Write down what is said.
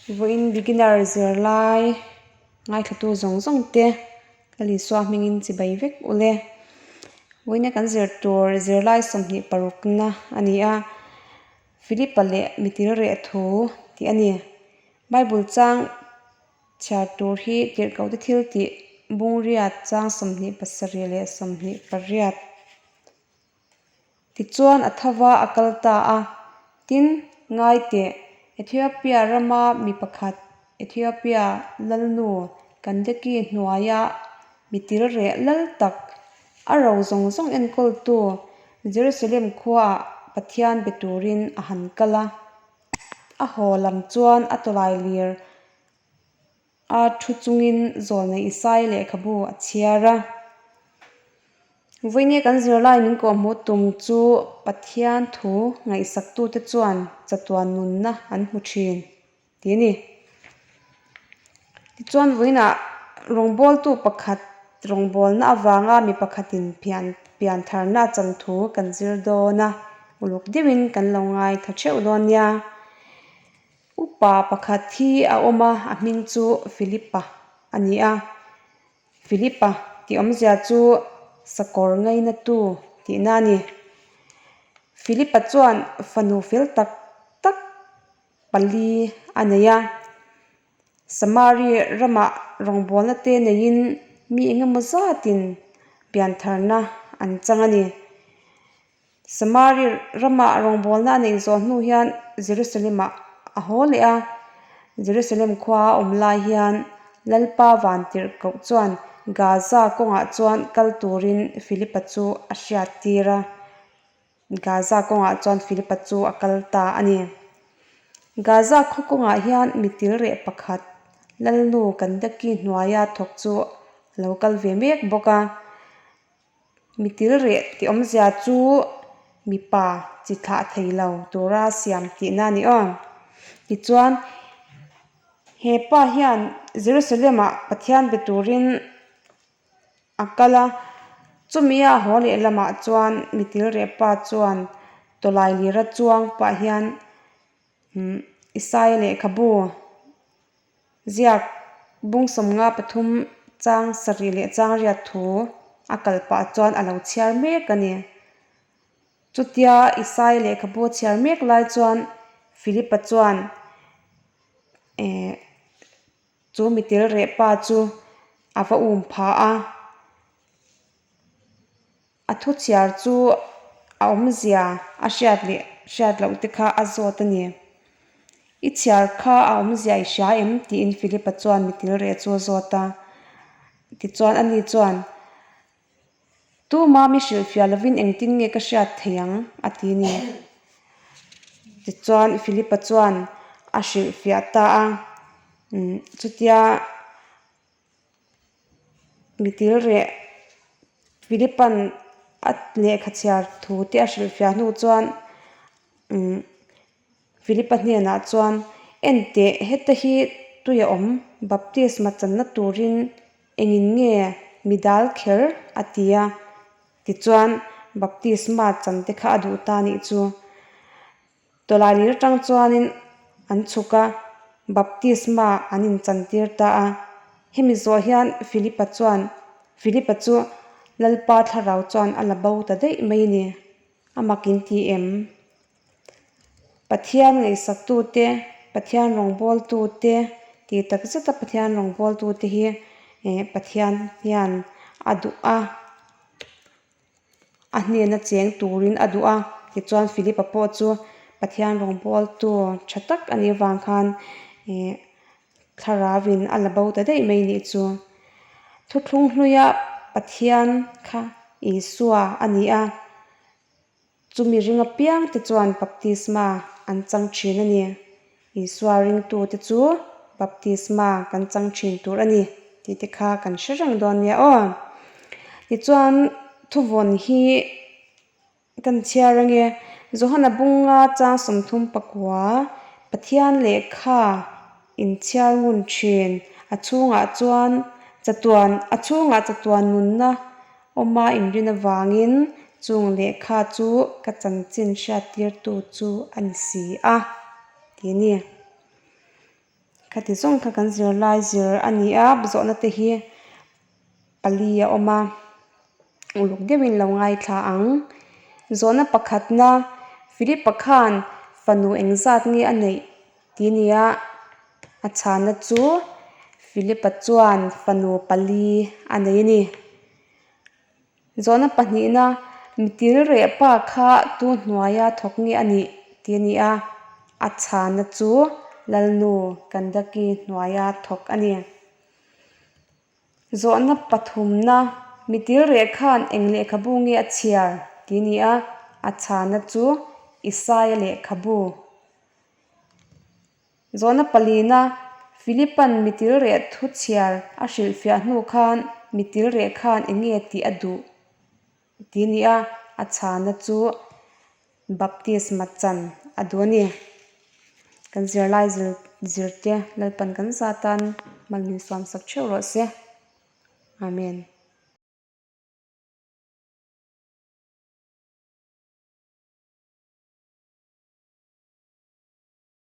Vawiin beginner zirlai ngaithlatu zawng zawng te ka Isua hmingin chibai vek ule. Vawiina kan zir tur zirlai 26 na a ni a, Philipa leh mitil reh thu tih a ni. Bible chang chhiar tur hi tirhkohte thil tih bungriat chang 27 leh 28. Tichuan a tho va a kal ta a, tin, ngai teh, Ethiopia rama mi pakhat, Ethiopia lalnu Kandeki hnuaia mi til reh lal tak, a ro zawng zawng enkawltu Jerusalem khuaah Pathian be turin a han kal a. A haw lam chuan a tawlai lir A thu chungin zawlnei Isaia lehkhabu a chhiar a. Vawinia kan zirlai min kawhhmuh tum chu Pathian thu ngaihsaktute chuan chatuan nunna an hmu thin tih a ni. Tichuan vawiinah rawngbawltu pakhat rawngbawlna avanga mi pakhatin piantharna a chan thu kan zir dawn a, uluk deuhin kan lo ngaithla theuh dawn nia. Upa pakhat hi a awm a, a hming chu Philipa a ni a. Philipa tih awmzia chu sakawr ngainatu tihna a ni. Philipa chuan fanu fel tak tak pali a nei a. Samari ramah rawngbawlna te neiin mi engemaw zatin piantharna an chang a ni. Samari ramah rawngbawlna a neih zawh hnu hian Jerusalem-ah a haw leh a. Jerusalem khua a awm lai hian Lalpa Vantirhkoh chuan Gaza kawngah chuan kal turin Philipa chu a hriattir a. Gaza kawngah chuan Philipa chu a kal ta a ni. Gaza khaw kawngah hian mi tilreh pakhat Lalnu Kandaki hnuaia thawk chu a lo kal ve mek bawk a. Mi til reh tih awmzia chu mipa chi thlah thei lo tura siam tihna a ni aw. Tichuan he pa hian Jerusalem ah Pathian be turin a kal a, chumi a haw leh lamah chuan mi til reh pa chuan tawlai lira chuang pah hian umm Isaia lehkhabu Ziak bung 53 chang sarih leh chang riat thu a kal pah chuan a lo chhiar mek a ni. Chutia Isaia lehkhabu a chhiar mek lai chuan Philipa chuan eh chu mitil reh pa chu a va um pha a. A thu chhiar chu a awmzia a hriat leh hriat loh te kha a zawt a ni. I chhiar kha a awmzia i hria em? tiin Philipa chuan mitil reh chu a zawt a. Tichuan ani chuan, Tuma mi hrilhfiah lovin engtin nge ka hriat thei ang? a ti a ni. Tichuan Philipa chuan a hrilhfiah ta a. Chutia. Mitil reh Philipan a lehkha chhiar thu te a hrilhfiah hnu chuan umm Philipa hnenah chuan enteh heta hi tui a awm baptisma channa turin engin nge mi dal kher a ti a tichuan baptisma chan te kha a duh ta anih chu. Tawlai lir atang chuanin an chhuk a, baptisma an inchantir ta a. Hemi zawh hian Philipa chuan, Philipa chu Lalpa thlarau chuan a la bo ta daih mai a ni. A mak in ti em? Pathian ngaihsaktute, Pathian rawngbawltute, tih tak zeta Pathian rawngbawltute hi Pathian hian a duh a. A hnena cheng turin a duh a, tichuan Philipa pawh chu Pathian rawngbawltu tha tak a nih avang khan ih thlarauin a la bo ta daih mai nih chu. Thuthlung hluia Pathian kha Isua a ni a. Chumi ring apiang te chuan baptisma an chang thin a ni. Isua ringtute chu baptisma kan chang thin tur a ni tih te kha kan hre reng dawn nia aw. Tichuan thuvawn hi kan chhiar ange. Johana bunga chang 39 Pathian lehkha inchhiar ngun thin. A chhungah chuan chatuan a chhungah chatuan nunna Awma inrin avangin chung lehkha chu ka chanchin hriattirtu chu a ni si a, ti a ni. Khati zawng kha kan zirlai zir a ni a, zawhna te hi pali a awm a, uluk deuhin lo ngaithla ang. Zawhna pakhatna Philip-a khan fanu engzat nge a neih tih a ni a, a chhana chu Philip-a chuan fanu pali a nei a ni. Zawhna pahnihna, Mitil reh pa kha tu hnuaia thawk nge a nih? tih a ni a, a chhana chu Lalnu Kandaki hnuaia thawk a ni. Zawhna pathumna, Mitil reh khan eng lehkhabu nge a chhiar? tih a ni a, a chhana chu Isaia lehkhabu. Zawhna palina, Philipan mitil reh thu chhiar a hrilhfiah hnu khan mitil reh khan eng nge tih a duh ti nia a chhana chu baptisma chan a duh a ni. Kan zirlai zir zirte Lalpan kan zatan malmin suamsak theuh rawh se. Amen.